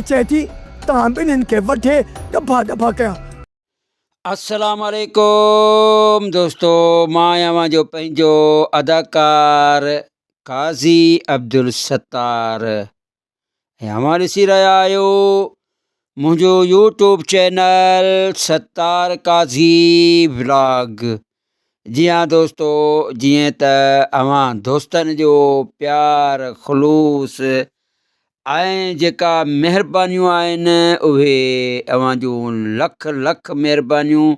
چئي ٿي، توهان ٻنهين کي وڍي ڏڀا ڏڀا ڪيان. السلام عليڪم دوستو مان آهيان اوهان جو پنهنجو اداڪار قاضي عبدالستار ۽ اوهان ڏسي رهيا آهيو منهنجو YouTube channel Sattar Qazi vlog. جي ها دوستو جيئن ته اوهان دوستن جو پيار خلوص ۽ جيڪا مهربانيون آهن اهي اوهان جون لک لک مهربانيون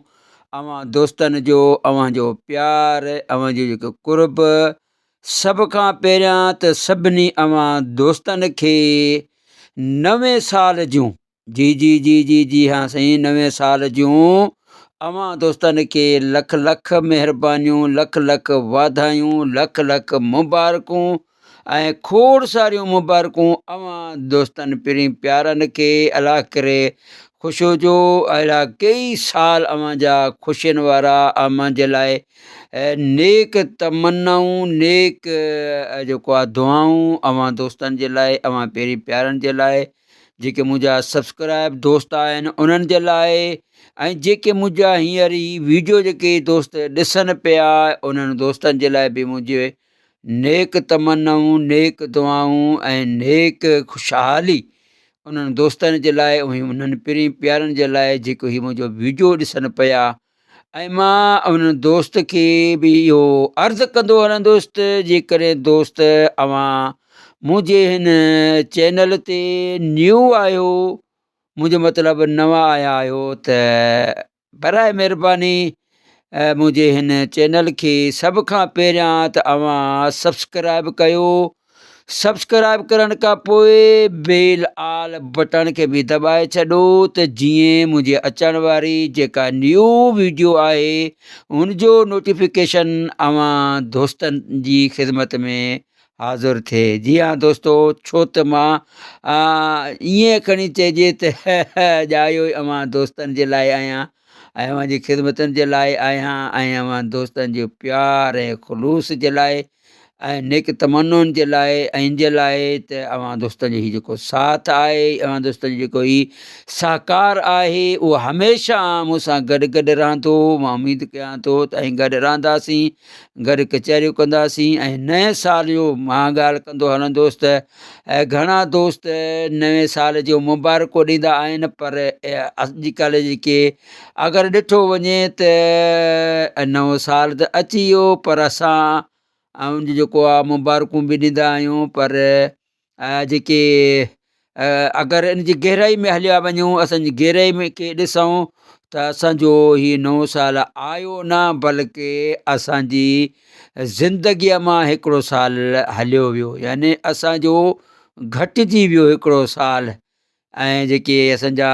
اوهان دوستن جو اوهان جو پيار اوهان جو جيڪو قرب سڀ کان پهريان ته سڀني اوهان دوستن کي نوين سال جون جي جي جي جي جي ها سائين نوين سال جون اوهان دوستن کي لک لک مهربانيون لک لک واڌايون لک لک مبارڪون ۽ کوڙ ساريون مبارڪون اوهان دوستن پرين پيارن کي الله ڪري خوش هجو اهڙا ڪئي سال اوهان جا خوشين وارا اوهان جي لاء نيڪ تمنائون نيڪ جيڪو آ دعائون اوهان دوستن جي لاء اوهان پرين پيارن جي لاء جيڪي منهنجا سبسڪرائب دوست آهن انهن جي لاء ۽ جيڪي منهنجا هينئر هي ويڊيو جيڪي دوست ڏسن پيا انهن دوستن جي لاء به منهنجي نيڪ تمنائون نيڪ دعائون ۽ نيڪ خوشحالي انهن دوستن جي لاء ۽ انهن پرين پيارن جي لاء جيڪو هي منهنجو ويڊيو ڏسن پيا ۽ مان ان دوست کي به اهو عرض ڪندو هلندس ته جيڪڏهن دوست اوهان منهنجي هن چينل تي نيو آهيو منهنجو مطلب نوان آيا آهيو ته برائي مهرباني منهنجي هن چينل کي سڀ کان پهريان ته اوهان سبسڪرائب ڪيو سبسڪرائب ڪرڻ کان پوء بيل آل بٽڻ کي به دٻائي ڇڏو ته جيئن منهنجي اچڻ واري جيڪا نيو ويڊيو آهي ان جو نوٽيفڪيشن اوهان دوستن جي خدمت ۾ حاضر ٿئي جي ها دوستو ڇو ته مان ائين کڻي چئجي ته ڄايو ئي اوهان دوستن جي لاء آهيان ۽ اوهان جي خدمتن جي لاء آهيان ۽ اوهان دوستن جو پيار ۽ خلوص جي لاء ۽ نيڪ تمنائن جي لاء ۽ ان جي لاء ته اوهان دوستن جو هي جيڪو ساٿ آهي اوهان دوستن جو جيڪو هي سهڪار آهي اهو هميشه مون سان گڏ گڏ رهندو مان اميد ڪيان ٿو ته ۽ گڏ رهنداسين گڏ ڪچهريون ڪنداسين ۽ نئين سال جو مان ڳالهه ڪندو هلندوس ته گهڻا دوست نئين سال جو مبارڪون ڏيندا آهن پر اڄڪلهه جيڪي اگر ڏٺو وڃي ته نئون سال ته اچي ويو پر اسان ان جو جيڪو آهي مبارڪون به ڏيندا آهيون پر جيڪي اگر ان جي گهرائي ۾ هليا وڃون اسان جي گهرائي ۾ کي ڏسون ته اسانجو هي نئون سال آيو نه بلڪه اسانجي زندگيء مان هڪڙو سال هليو ويو يعني اسانجو گهٽجي ويو هڪڙو سال ۽ جيڪي اسان جا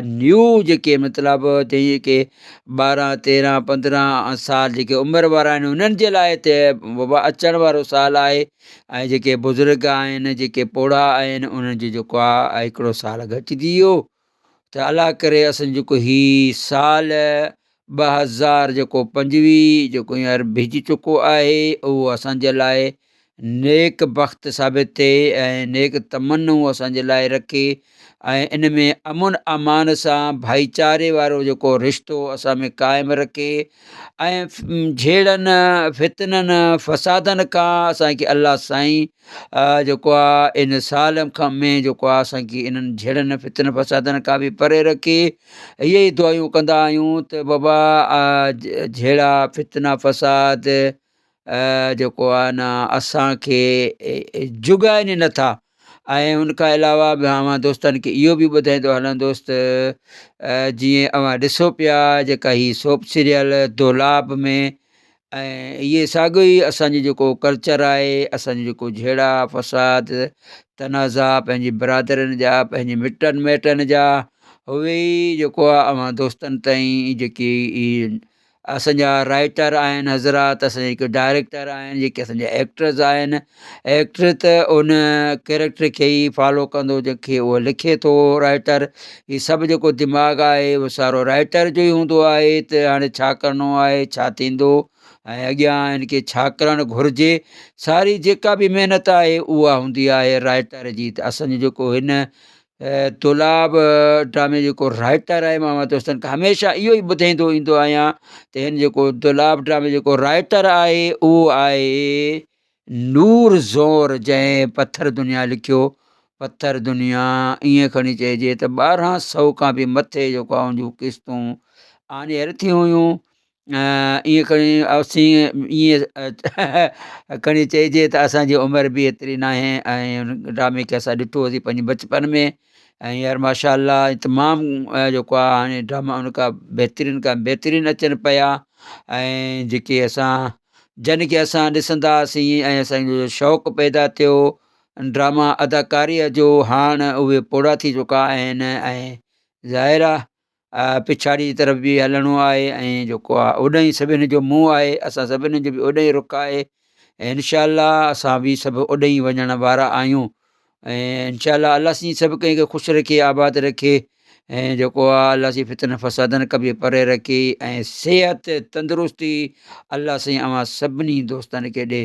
نيو جيڪي مطلب جيڪي ٻارهن تيرهن پندرهن سال جيڪي عمر وارا آهن انهن جي لاء ته بابا اچڻ وارو سال آهي ۽ جيڪي بزرگ آهن جيڪي پوڙها آهن انهن جو جيڪو آهي هڪڙو سال گهٽجي ويو ته الله ڪري اسان جيڪو هي سال 2000 جيڪو 25 جيڪو هينئر بيهجي چڪو آهي اهو اسان جي لاء نيڪ بخت ثابت ٿئي ۽ نيڪ تمنائون اسان جي لاء رکي ۽ ان ۾ امن امان سان ڀائيچاري وارو جيڪو رشتو اسان ۾ قائم رکي ۽ جهيڙن فتنن فسادن کان اسان کي الله سائين جيڪو آ ان سال کان ۾ جيڪو آ اسان کي انهن جهيڙن فتنن فسادن کان به پري رکي اهي ئي دعايون ڪندا آهيون ته بابا جهيڙا فتنا فساد جيڪو آهي نه اسان کي جڳائن ئي نٿا ۽ ان کان علاوه به اوهان دوستن کي اهو به ٻڌائيندو هلان دوست جيئن اوهان ڏسو پيا جيڪا هي سوپ سيريل دولاب ۾ ۽ اهي ساڳيو ئي اسانجو جيڪو ڪلچر آهي اسانجو جيڪو جهيڙا فساد تنازعا پنهنجي برادرين جا پنهنجي مٽن مائٽن جا اهي ئي جيڪو آهي اوهان دوستن تائين جيڪي اسان جا رائيٽر آهن حضرات اسان جا جيڪي ڊائريڪٽر آهن جيڪي اسان جا ايڪٽرز آهن ايڪٽر ته ان ڪيريڪٽر کي ئي فالو ڪندو جنهن کي اهو لکي ٿو رائيٽر هي سڀ جيڪو دماغ آهي اهو سارو رائيٽر جو ئي هوندو آهي ته هاڻي ڇا ڪرڻو آهي ڇا ٿيندو ۽ اڳيان هن کي ڇا ڪرڻ گهرجي ساري جيڪا به محنت آهي اها هوندي آهي رائيٽر جي ته اسان جو جيڪو هن دولاب ڊرامي جو جيڪو رائيٽر آهي مان اوهان دوستن کي هميشه اهو ئي ٻڌائيندو ايندو آهيان ته هن جيڪو دولاب ڊرامي جيڪو رائيٽر آهي اهو آهي نور زور جنهن پٿر دنيا لکيو پٿر دنيا ائين کڻي چئجي ته ٻارهن سو کان به مٿي جيڪو آهي ان جون قسطون آن ايئر ٿيون هيون ائين کڻي اسين ائين کڻي چئجي ته اسانجي عمر به ايتري ناهي ۽ ان ڊرامي کي اسان ڏٺو هوسين پنهنجي بچپن ۾ ۽ يار ماشاء الله تمام جيڪو آهي هاڻي ڊراما ان کان بهترين کان بهترين اچن پيا ۽ جيڪي اسان جن کي اسان ڏسندا هئاسين ۽ اسانجو شوق پيدا ٿيو ڊراما اداڪاريء جو هاڻ اهي پوڙها ٿي چڪا آهن ۽ ظاهر آهي پڇاڙي جي طرف به هلڻو آهي ۽ جيڪو آهي اوڏانهن ئي سڀني جو منهن آهي اسان سڀني جو به اوڏانهن ئي رخ آهي ۽ انشاء الله اسان به سڀ اوڏانهن ئي وڃڻ وارا آهيون ۽ انشاء الله الله سائين سڀ ڪنهن کي خوش رکي آباد رکي ۽ جيڪو آهي الله سائين فتنه فسادن کان به پري رکي ۽ صحت تندرستي الله سائين اوهان سڀني دوستن کي ڏي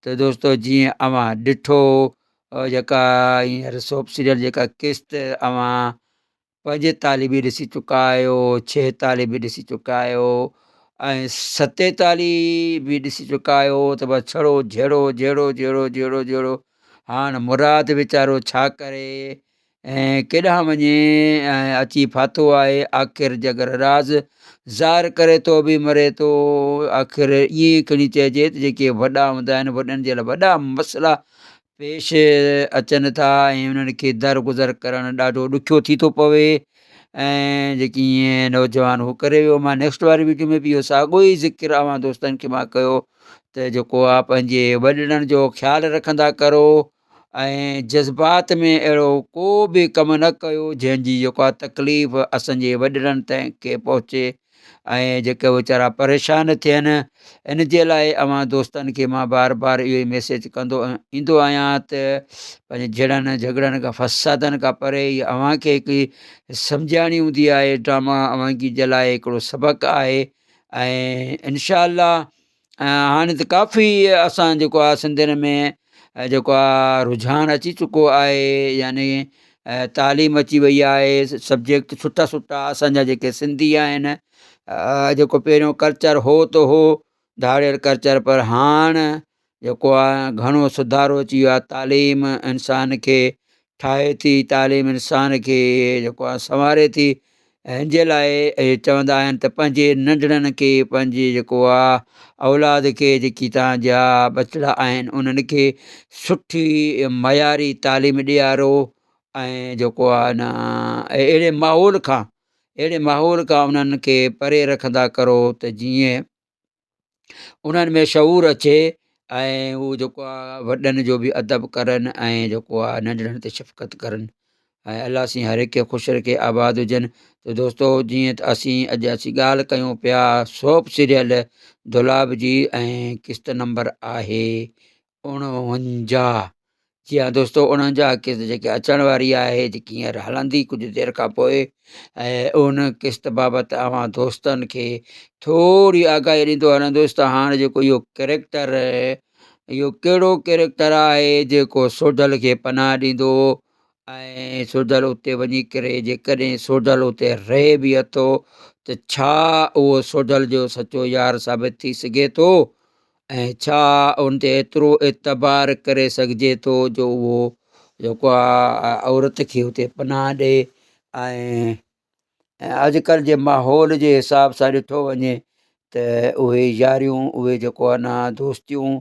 ته دوستو جيئن اوهان ڏٺو جيڪا هينئر سوپ سيريل جيڪا قسط اوهان پنجيتاليهه به ڏسي چڪا آهيو، ڇهيتاليهه به ڏسي چڪا آهيو ۽ ستيتاليهه به ڏسي چڪا آهيو ته بس ڇڙو جهيڙو جهيڙو جهيڙو جهيڙو جهيڙو هاڻ مراد ويچارو ڇا ڪري ۽ ڪيڏانهن وڃي ۽ اچي ڦاٿو آهي آخر جگر راز ظاهر ڪري ٿو به مري ٿو آخر ائين کڻي چئجي ته جيڪي وڏا هوندا آهن وڏن جي لاء وڏا مسئلا پيش اچن ٿا ۽ انهن کي درگذر ڪرڻ ڏاڍو ڏکيو ٿي ٿو پوي ۽ جيڪي ائين نوجوان هو ڪري ويو مان نيڪسٽ واري ويڊيو ۾ به اهو ساڳو ئي ذڪر اوهان دوستن کي مان ڪيو ته جيڪو آ پنهنجي وڏڙن جو خيال رکندا ڪرو ۽ جذبات ۾ اهڙو ڪو به ڪم نه ڪيو جنهن جي جيڪو آ تڪليف اسانجي وڏڙن تائين کي پهچي ۽ جيڪي ويچارا پريشان ٿين ان جي لاء اوهان دوستن کي مان بار بار اهو ئي ميسيج ڪندو ايندو آهيان ته پنهنجي جهيڙن جهڳڙن کان فسادن کان پري هي اوهان کي هڪ سمجهاڻي هوندي آهي ڊراما اوهان جي لاء هڪڙو سبق آهي ۽ انشاء الله هاڻي ته ڪافي اسان جيڪو آهي سنڌين ۾ جيڪو آهي رجحان اچي چڪو آهي يعني تعليم اچي وئي آهي سبجيڪٽ سٺا سٺا اسانجا جيڪي سنڌي آهن جيڪو پهريون ڪلچر هو ته هو ڌاڙيل ڪلچر پر هاڻ جيڪو آهي گهڻو سڌارو اچي ويو آهي تعليم انسان کي ٺاهي ٿي تعليم انسان کي جيڪو آهي سنواري ٿي هن جي لاء اهي چوندا آهن ته پنهنجي ننڍڙن کي پنهنجي جيڪو آهي اولاد کي جيڪي توهان جا ٻچڙا آهن انهن کي سٺي معياري تعليم ڏيارو ۽ جيڪو آهي نه اهڙي ماحول کان اهڙي ماحول کان انهن کي پري رکندا ڪرو ته جيئن انهن ۾ شعور اچي ۽ هو جيڪو آهي وڏن جو به ادب ڪرن ۽ جيڪو آهي ننڍڙن تي شفقت ڪرن ۽ الله سائين هر هڪ کي خوش رکي آباد هجن ته دوستو جيئن ته اسين اڄ اسين ڳالهه ڪيون پيا سوپ سيريل دولاب جي ۽ قسط نمبر آهي 49 جي ها دوستو 49 قسط جيڪي اچڻ واري آهي جيڪي هينئر هلندي ڪجهه دير کان پوء ۽ ان قسط بابت اوهان دوستن کي ٿوري آگاهي ڏيندو هلندس ته هاڻ جيڪو اهو ڪريڪٽر اهو ڪهڙو ڪريڪٽر آهي جيڪو سوڍل کي پناهه ڏيندو ۽ سوڍل اتي وڃي ڪري جيڪڏهن سوڍل اتي رهي به اٿو ته ڇا اهو سوڍل جو سچو يار ثابت ٿي سگهي ٿو ۽ ڇا ان تي ايترو اعتبار ڪري سگهجي ٿو جو اهو جيڪو آهي عورت کي اتي پناهه ڏئي ۽ اڄڪلهه جي ماحول جي حساب سان ڏٺو وڃي ته اهي ياريون اهي جيڪو آهي نه دوستيون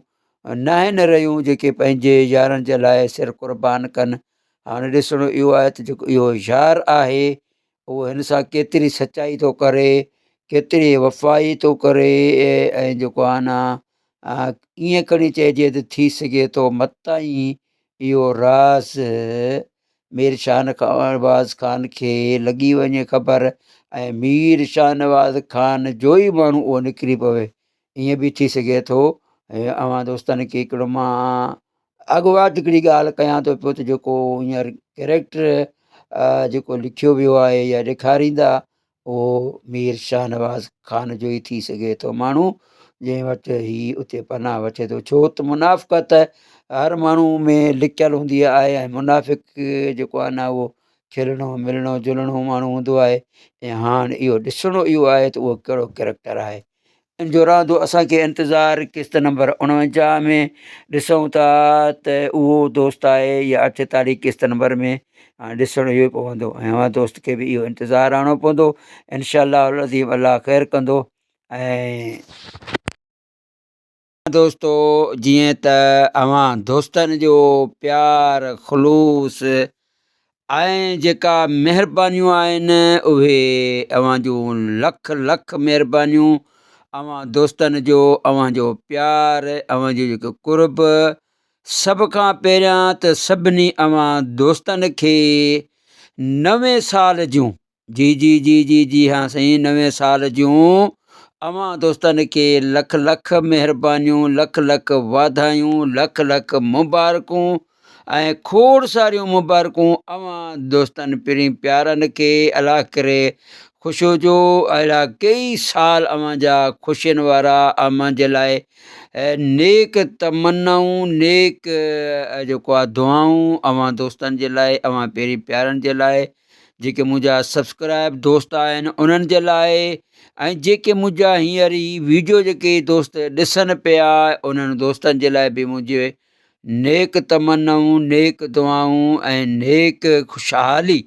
ناهن رهيون جيڪي پنهنجي يارن جي لاء سر قربان ڪن هاڻي ڏسڻو اهو آهي ته جيڪو اهو يار آهي اهو هن سان ڪيتري سچائي ٿو ڪري ڪيتري وفائي ٿو ڪري ۽ جيڪو آهي نه ائين کڻي چئجي ته ٿي سگهي ٿو متان ئي اهو راز مير شاهنواز خان کي لڳي وڃي خبر ۽ مير شاهنواز خان جو ئي ماڻهو اهو نڪري پوي ائين به ٿي سگهي ٿو ۽ اوهان دوستن کي هڪڙو مان اڳواٽ هڪڙي ڳالهه ڪيان ٿو پيو ته جيڪو هينئر ڪريڪٽر جيڪو لکيو ويو آهي يا ڏيکاريندا اهو مير شاهنواز خان جو ئي ٿي سگهي ٿو ماڻهو جنهن وٽ هي اتي پناهه وٺي ٿو ڇو ته منافقت هر ماڻهو ۾ لڪيل هوندي آهي ۽ منافق جيڪو آهي نه اهو کلڻو ملڻو جلڻو ماڻهو هوندو آهي ۽ هاڻ اهو ڏسڻو اهو آهي ته اهو ڪهڙو ڪريڪٽر آهي ان جو رهندو اسانکي انتظار قسط نمبر 49 ۾ ڏسون ٿا ته اهو دوست آهي يا 48 قسط نمبر ۾ هاڻي ڏسڻو اهو پوندو ۽ اوهان دوست کي به اهو انتظار رهڻو پوندو انشاء الله العظيم الله خير ڪندو ۽ دوستو جيئن ته اوهان دوستن جو پيار خلوص ۽ جيڪا مهربانيون آهن اهي اوهان جون لک لک مهربانيون اوهان دوستن جو اوهان جو پيار اوهان جو جيڪو قرب سڀ کان پهريان ته سڀني اوهان دوستن کي نوين سال جون جي جي جي جي جي ها سائين نوين سال جون اوهان دوستن کي لک لک مهربانيون لک لک واڌايون لک لک مبارڪون ۽ کوڙ ساريون مبارڪون اوهان دوستن پرين پيارن کي الله ڪري خوش هجو اهڙا ڪئي سال اوهان جا خوشين وارا اوهان جي لاء نيڪ تمنائون نيڪ جيڪو آ دعائون اوهان دوستن جي لاء اوهان پرين پيارن جي لاء جيڪي منهنجا سبسڪرائب دوست آهن انهن جي لاء ۽ جيڪي منهنجا هينئر هي ويڊيو جيڪي دوست ڏسن پيا انهن دوستن جي لاء به منهنجي نيڪ تمنائون نيڪ دعائون ۽ نيڪ خوشحالي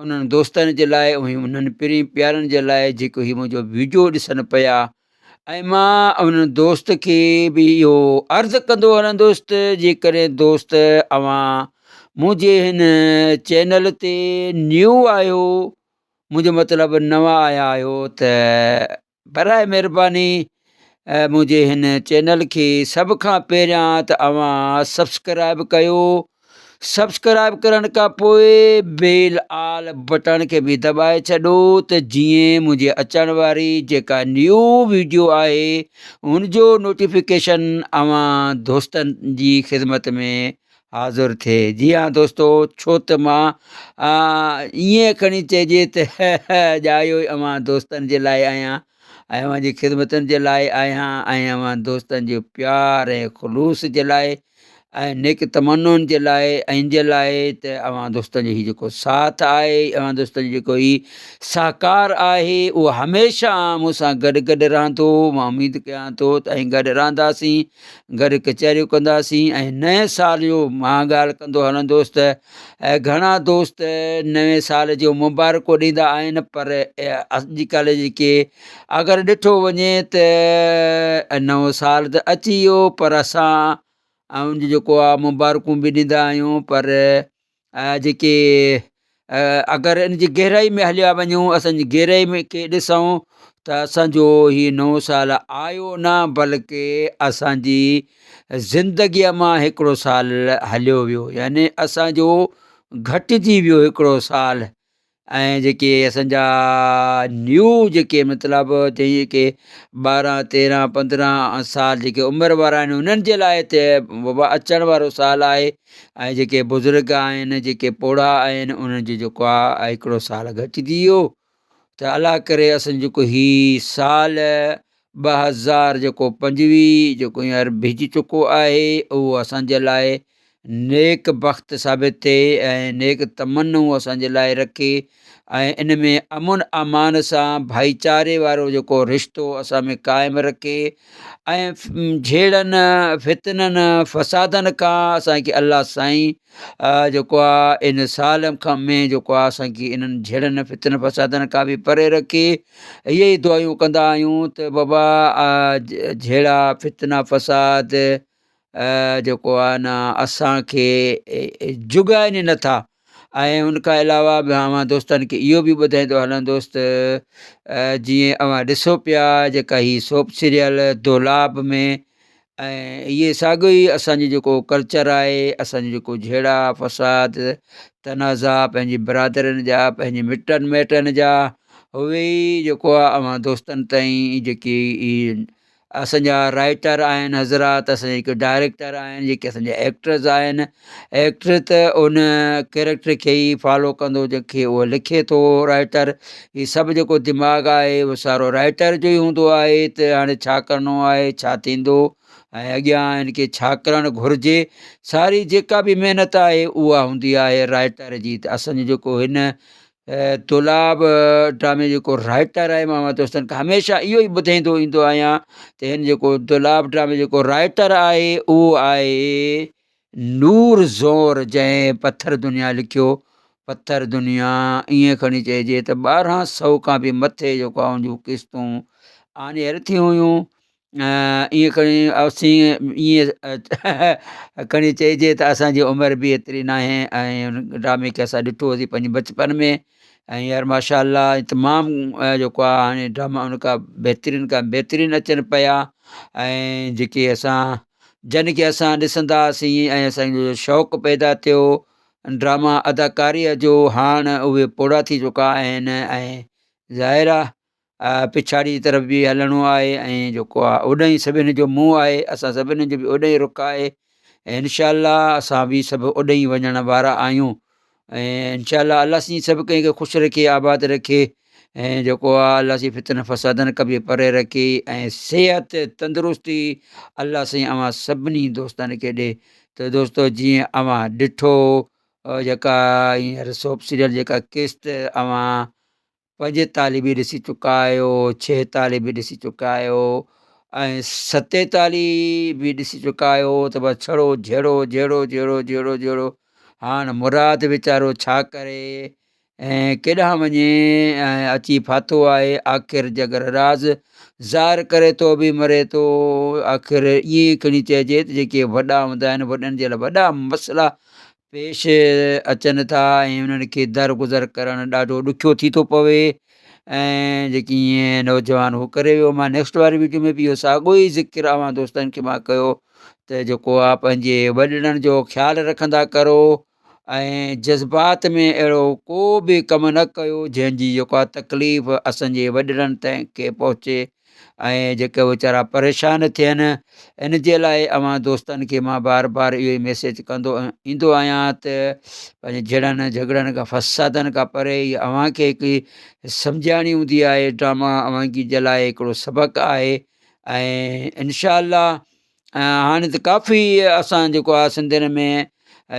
انهن دوستن جي لاء ۽ انهن پرين پيارن جي لاء جيڪو هي منهنجو ويڊيو ڏسن پيا ۽ مان ان دوست کي به اهو عرض ڪندو هلندس ته جيڪڏهن دوست اوهان منهنجي هن چينل تي نيو آهيو منهنجو مطلب نوان آيا آهيو ته براء مهرباني منهنجي هن چينل کي سڀ کان پهريان ته اوهان سبسڪرائب ڪيو سبسڪرائب ڪرڻ کان پوء بيل آل بٽڻ کي به دٻائي ڇڏو ته جيئن منهنجي اچڻ واري جيڪا نيو ويڊيو آهي ان جو نوٽيفڪيشن اوهان دوستن جي خدمت ۾ حاضر ٿئي جي ها دوستو ڇو ته مان ائين کڻي چئجي ته ڄايو ئي اوهان دوستن جي لاء آهيان ۽ اوهان جي خدمتن جي لاء آهيان ۽ اوهان دوستن جي پيار ۽ خلوص جي لاء ۽ نيڪ تمنائن جي لاء ۽ ان جي لاء ته اوهان دوستن جو هي جيڪو ساٿ آهي اوهان دوستن جو جيڪو هي سهڪار آهي اهو هميشه مون سان گڏ گڏ رهندو مان اميد ڪيان ٿو ته ۽ گڏ رهنداسين گڏ ڪچهريون ڪنداسين ۽ نئين سال جو مان ڳالهه ڪندو هلندوس ته گهڻا دوست نئين سال جو مبارڪون ڏيندا آهن پر اڄڪلهه جيڪي اگر ڏٺو وڃي ته نئون سال ته اچي ويو پر اسان ان جو جيڪو آهي مبارڪون به ڏيندا آهيون پر جيڪي اگر ان جي گهرائي ۾ هليا وڃون اسان جي گهرائي ۾ کي ڏسون ته اسانجو هي نئون سال آيو نه بلڪه اسانجي زندگيء مان هڪڙو سال هليو ويو يعني اسانجو گهٽجي ويو هڪڙو سال ۽ جيڪي اسان جا نيو جيڪي مطلب جيڪي ٻارهن تيرهن پندرهن سال جيڪي عمر وارا آهن انهن جي لاء ته بابا اچڻ وارو سال آهي ۽ جيڪي بزرگ آهن جيڪي پوڙها آهن انهن جو جيڪو آهي هڪڙو سال گهٽجي ويو ته الله ڪري اسان جيڪو هي سال 2000 جيڪو 25 جيڪو هينئر بيهجي چڪو آهي اهو اسان جي لاء نيڪ بخت ثابت ٿئي ۽ نيڪ تمنائون اسان جي لاء رکي ۽ ان ۾ امن امان سان ڀائيچاري وارو جيڪو رشتو اسان ۾ قائم رکي ۽ جهيڙن فتنن فسادن کان اسان کي الله سائين جيڪو آ ان سال کان ۾ جيڪو آ اسان کي انهن جهيڙن فتنن فسادن کان به پري رکي اهي ئي دعايون ڪندا آهيون ته بابا جهيڙا فتنا فساد جيڪو آ نه اسان کي جڳائن ئي نٿا ۽ ان کان علاوه به اوهان دوستن کي اهو به ٻڌائيندو هلان دوست جيئن اوهان ڏسو پيا جيڪا هي سوپ سيريل دولاب ۾ ۽ اهي ساڳيو ئي اسان جو جيڪو ڪلچر آهي اسان جو جيڪو جهيڙا فساد تنازعا پنهنجي برادرين جا پنهنجي مٽن مائٽن جا اهي ئي جيڪو آهي اوهان دوستن تائين جيڪي اسان جا رائٽر آهن حضرات اسان جا جيڪي ڊائريڪٽر آهن جيڪي اسان جا ايڪٽرز آهن ايڪٽر ته ان ڪيريڪٽر کي ئي فالو ڪندو جنهن کي اهو لکي ٿو رائٽر هي سڀ جيڪو دماغ آهي اهو سارو رائٽر جو ئي هوندو آهي ته هاڻي ڇا ڪرڻو آهي ڇا ٿيندو ۽ اڳيان هن کي ڇا ڪرڻ گهرجي ساري جيڪا به محنت آهي اها هوندي آهي رائٽر جي ته اسان جو جيڪو هن دولاب ڊرامي جو جيڪو رائٽر آهي مان دوستن کي هميشه اهو ئي ٻڌائيندو ايندو آهيان ته هن جيڪو دولاب ڊرامي جو جيڪو رائٽر آهي اهو آهي نور زور جنهن پٿر دنيا لکيو پٿر دنيا ائين کڻي چئجي ته ٻارهن سئو کان به مٿي جيڪو آهي ان جون قسطون آن ايئر ٿيون هيون ائين کڻي اسين ائين کڻي چئجي ته اسانجي عمر به ايتري ناهي ۽ ان ڊرامي کي اسان ڏٺو هوسين پنهنجي بچپن ۾ ۽ يار ماشاء الله تمام جيڪو آهي هاڻي ڊراما ان کان بهترين کان بهترين اچن پيا ۽ جيڪي اسان جن کي اسان ڏسندا هئاسين ۽ اسانجو شوق پيدا ٿيو ڊراما اداڪاريء جو هاڻ اهي پوڙها ٿي چڪا آهن ۽ ظاهر آهي پڇاڙي جي طرف به هلڻو آهي ۽ جيڪو آهي اوڏانهن ئي سڀني جو منهن آهي اسان سڀني جو به اوڏانهن ئي رخ آهي ۽ انشاء الله اسان به سڀ اوڏانهن ئي وڃڻ وارا آهيون ۽ انشاء الله الله سائين سڀ ڪنهن کي خوش رکي آباد رکي ۽ جيڪو آهي الله سائين فتن فسادن کان به پري رکي ۽ صحت تندرستي الله سائين اوهان سڀني دوستن کي ڏي ته دوستو جيئن اوهان ڏٺو جيڪا هينئر سوپ سيريل جيڪا قسط اوهان پنجيتاليهه به ڏسي چڪا آهيو، ڇهيتاليهه به ڏسي چڪا آهيو ۽ ستيتاليهه به ڏسي چڪا آهيو ته بس ڇڙو جهيڙو جهيڙو جهيڙو جهيڙو جهيڙو هاڻ مراد ويچارو ڇا ڪري ۽ ڪيڏانهن وڃي ۽ اچي ڦاٿو آهي آخر جگر راز ظاهر ڪري ٿو به مري ٿو آخر ائين کڻي چئجي ته جيڪي وڏا هوندا آهن وڏن جي لاء وڏا مسئلا پيش اچن ٿا ۽ انهن کي درگذر ڪرڻ ڏاڍو ڏکيو ٿي ٿو پوي ۽ جيڪي ائين نوجوان هو ڪري ويو مان نيڪسٽ واري ويڊيو ۾ به اهو ساڳو ئي ذڪر اوهان دوستن کي مان ڪيو ته جيڪو آ پنهنجي وڏڙن جو خيال رکندا ڪرو ۽ جذبات ۾ اهڙو ڪو به ڪم نه ڪيو جنهن جي جيڪو آ تڪليف اسانجي وڏڙن تائين کي پهچي ۽ جيڪي ويچارا پريشان ٿين ان جي لاء اوهان دوستن کي مان بار بار اهو ئي ميسيج ڪندو ايندو آهيان ته پنهنجي جهيڙن جهڳڙن کان فسادن کان پري هي اوهان کي هڪ سمجهاڻي هوندي آهي ڊراما اوهان جي لاء هڪڙو سبق آهي ۽ انشاء الله هاڻي ته ڪافي اسان جيڪو آهي سنڌين ۾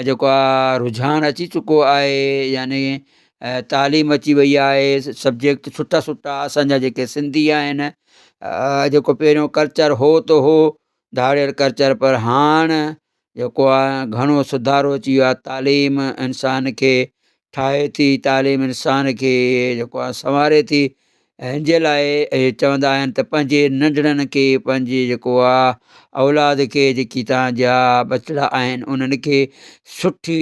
جيڪو آهي رجحان اچي چڪو آهي يعني تعليم اچي وئي آهي سبجيڪٽ سٺا سٺا اسانجا جيڪي سنڌي آهن جيڪو پهريون ڪلچر هو ته هو ڌاڙيل ڪلچر پر هاڻ جيڪو آهي گهڻو سڌارو اچي ويو آهي تعليم انسان کي ٺاهي ٿي تعليم انسان کي جيڪو آهي سنواري ٿي هن جي لاء اهي چوندا آهن ته پنهنجي ننڍڙن کي پنهنجي جيڪو آهي اولاد کي جيڪي توهان جا ٻچڙا آهن انهن کي سٺي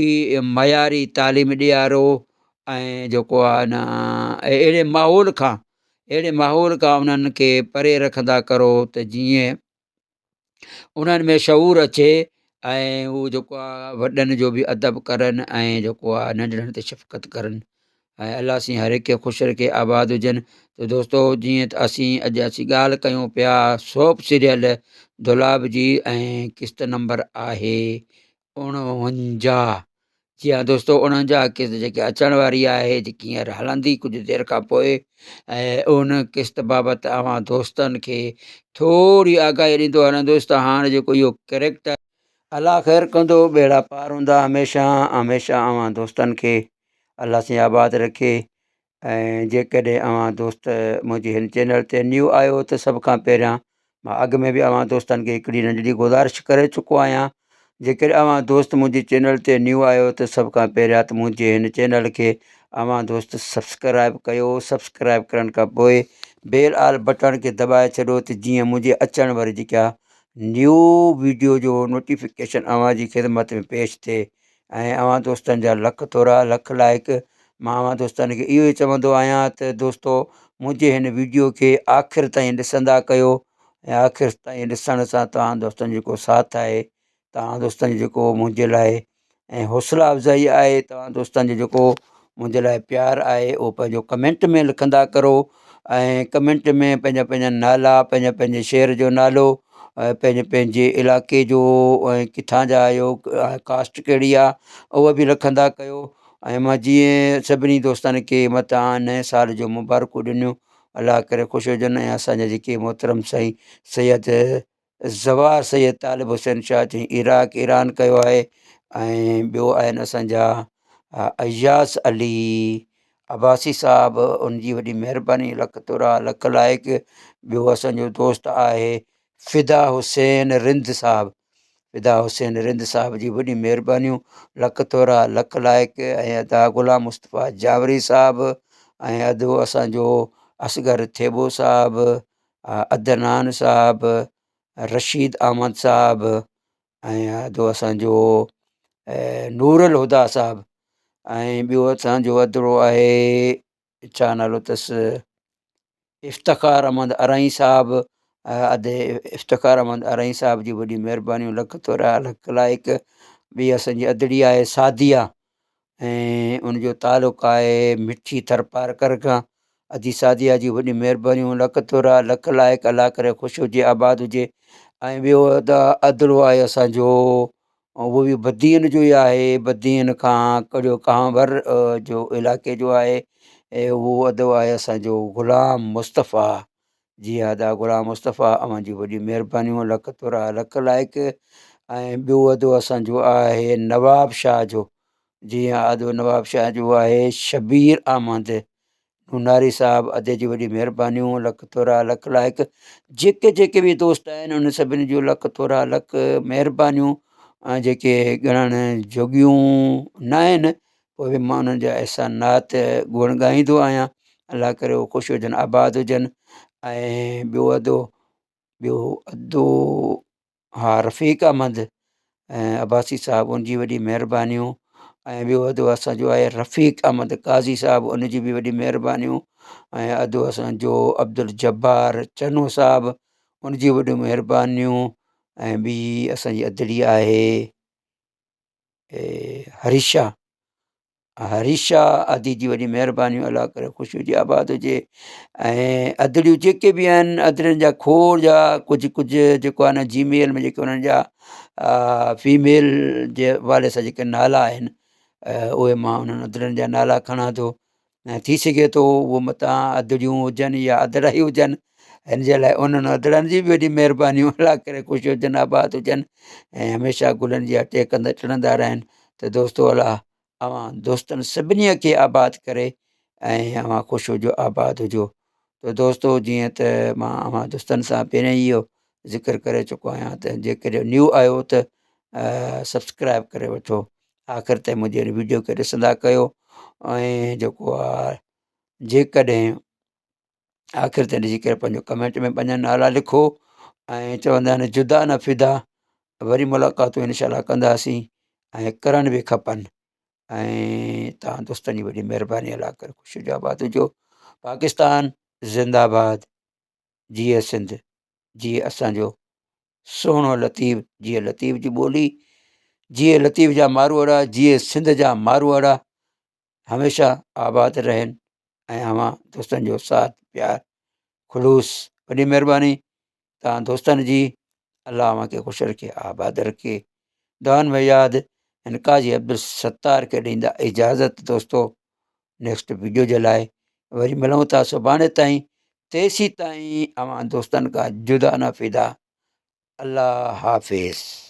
معياري تعليم ڏيارو ۽ جيڪو آهي نه اهڙي ماحول کان اهڙي ماحول کان انهن کي پري رکندا ڪرو ته جيئن انهن ۾ شعور اچي ۽ هو جيڪو آهي وڏن جو به ادب ڪرن ۽ جيڪو آهي ننڍڙن تي شفقت ڪرن ۽ الله سائين هر هڪ کي خوش رکي آباد هجن ته دوستو جيئن ته اسين اڄ اسين ڳالهه ڪيون پيا سوپ سيريل دولاب جي ۽ قسط نمبر آهي 49 جي ها دوستو 49 قسط جيڪي اچڻ واري آهي جيڪي هينئر هلندي ڪجهه دير کان پوء ۽ ان قسط بابت اوهان دوستن کي ٿوري آگاهي ڏيندو هلندس ته هاڻ جيڪو اهو ڪريڪٽر الله خير ڪندو ٻيڙا پار هوندا هميشه هميشه اوهان دوستن کي الله سائين آباد رکي ۽ جيڪڏهن اوهان دوست منهنجي هن چينل تي نيو آهيو ته سڀ کان پهريان مان اڳ ۾ به اوهان دوستن کي هڪڙي ننڍڙي گذارش ڪري چڪو آهيان جيڪڏهن اوهان دوست منهنجي چينل تي نيو آهيو ته سڀ کان پهريان ته منهنجي هن چينل کي اوهان دوست سبسڪرائب ڪيو سبسڪرائب ڪرڻ کان پوء بيل آل بٽڻ کي دٻائي ڇڏو ته جيئن منهنجي اچڻ واري جيڪا نيو ويڊيو جو نوٽيفڪيشن اوهان جي خدمت ۾ پيش ٿئي ۽ اوهان دوستن جا لک ٿورا لک لائق مان اوهان دوستن کي اهو ئي چوندو آهيان ته دوستو منهنجي هن ويڊيو کي آخر تائين ڏسندا ڪيو ۽ آخر تائين ڏسڻ سان توهان دوستن جو جيڪو ساٿ آهي توهان دوستن جو جيڪو منهنجي لاء ۽ حوصلا افزائي آهي توهان دوستن جو جيڪو منهنجي لاء پيار آهي اهو پنهنجو ڪمينٽ ۾ لکندا ڪرو ۽ ڪمينٽ ۾ پنهنجا پنهنجا نالا پنهنجا پنهنجي شهر جو نالو ۽ پنهنجي پنهنجي علائقي جو ۽ ڪٿان جا آهيو ڪاسٽ ڪهڙي آهي اهو به لکندا ڪيو ۽ مان جيئن سڀني دوستن کي متان نئين سال جو مبارڪون ڏنيون الله ڪري خوش هجن ۽ اسانجا جيڪي محترم سائين سيد. زوار سيد طالب حسين شاهه جنهن عراق ايران ڪيو آهي ۽ ٻيو آهن اسان جا اياز علي عباسي صاحب ان جي وڏي مهرباني لک ٿورا لک لائق ٻيو اسان جو دوست آهي فدا حسين رند صاحب فدا حسين رند صاحب جي وڏي مهربانيون لک ٿورا لک لائق ۽ ادا غلام مصطفيٰ جاوري صاحب ۽ ادو اسان جو اصغر ٿيٻو صاحب عدنان صاحب رشيد احمد صاحب ۽ ادو اسان جو نور الهديٰ صاحب ۽ ٻيو اسان جو ادڙو آهي ڇا نالو اٿس افتخار احمد ارائين صاحب ادي افتخار احمد ارائين صاحب جي وڏي مهربانيون لک ٿورا لک لائق ٻي اسان جي ادڙي آهي سعديه ۽ ان جو تعلق آهي مٺي ٿرپارڪر کان ادي سعديه جي وڏي مهربانيون لک ٿورا لک لائق الله ڪري خوش هجي آباد هجي ۽ ٻيو ادا ادڙو آهي اسان جو اهو به بدين جو ئي آهي بدين کان ڪڙيو ڪانور جو علائقي جو آهي ۽ اهو ادو آهي اسان جو غلام مصطفيٰ جي ها ادا غلام مصطفيٰ اوهان جون وڏيون مهربانيون لک ٿورا لک لائق ۽ ٻيو ادو اسان جو آهي نواب شاهه جو جي ها ادو نواب شاهه جو آهي شبير احمد نوناري صاحب ادي جي وڏي مهربانيون لک ٿورا لک لائق جيڪي جيڪي به دوست آهن ان سڀني جون لک ٿورا لک مهربانيون جيڪي ڳڻڻ جوڳيون نه آهن پوء به مان انهن جا احسانات گڻ ڳائيندو آهيان الله ڪري هو خوش هجن آباد هجن ۽ ٻيو ادو ٻيو ادو ها رفيق احمد ۽ عباسي صاحب ان جي وڏي مهربانيون ۽ ٻيو ادو اسان جو آهي رفيق احمد قاضي صاحب ان جي به وڏي مهربانيون ۽ ادو اسان جو عبدالجبار چنو صاحب ان جي وڏيون مهربانيون ۽ ٻي اسان جي ادڙي آهي هريشا هريشا ادي جي وڏي مهرباني الله ڪري خوش هجي آباد هجي ۽ ادڙيون جيڪي به آهن ادڙين جا کوڙ جا ڪجهه ڪجهه جيڪو آهي نه جي ميل ۾ جيڪي انهن جا فيميل جي حوالي سان جيڪي نالا آهن اهي مان انهن ادڙين جا نالا کڻان ٿو ۽ ٿي سگهي ٿو اهو متان ادڙيون هجن يا ادڙا ئي هجن هن جي لاء انهن ادڙن جي به وڏي مهرباني الله ڪري خوش هجن آباد هجن ۽ هميشه گلن جي ٽيڪ ٽڙندا رهن ته دوستو الله اوهان دوستن سڀني کي آباد ڪري ۽ اوهان خوش هجو آباد هجو ته دوستو جيئن ته مان اوهان دوستن سان پهريان ئي اهو ذڪر ڪري چڪو آهيان ته جيڪڏهن نيو آهيو ته سبسڪرائب ڪري وٺو آخر تائين منهنجي هن ويڊيو کي ڏسندا ڪيو ۽ جيڪو آهي جيڪڏهن آخر تائين ڏسي ڪري پنهنجو ڪمينٽ ۾ پنهنجا نالا لکو ۽ چوندا آهن جدا نه فدا وري ملاقاتون انشاء الله ڪنداسين ۽ ڪرڻ به کپن ۽ توهان دوستن جي وڏي مهرباني الله ڪري خوش هجو آباد هجو پاڪستان زنده آباد جيئي سنڌ جيئي اسان جو سهڻو لطيف جيئي لطيف جي ٻولي جيئي لطيف جا ماروئڙا جيئي سنڌ جا ماروئڙا هميشه آباد رهن ۽ اوهان دوستن جو ساٿ پيار خلوص وڏي مهرباني توهان دوستن جي الله اوهان کي خوش رکي آباد رکي دعائن ۾ ياد هن قاضي عبدالستار کي ڏيندا اجازت دوستو نيڪسٽ ويڊيو جي لاء وري ملون ٿا سڀاڻي تائين تيسين تائين اوهان دوستن کان جدا نه فدا الله حافظ.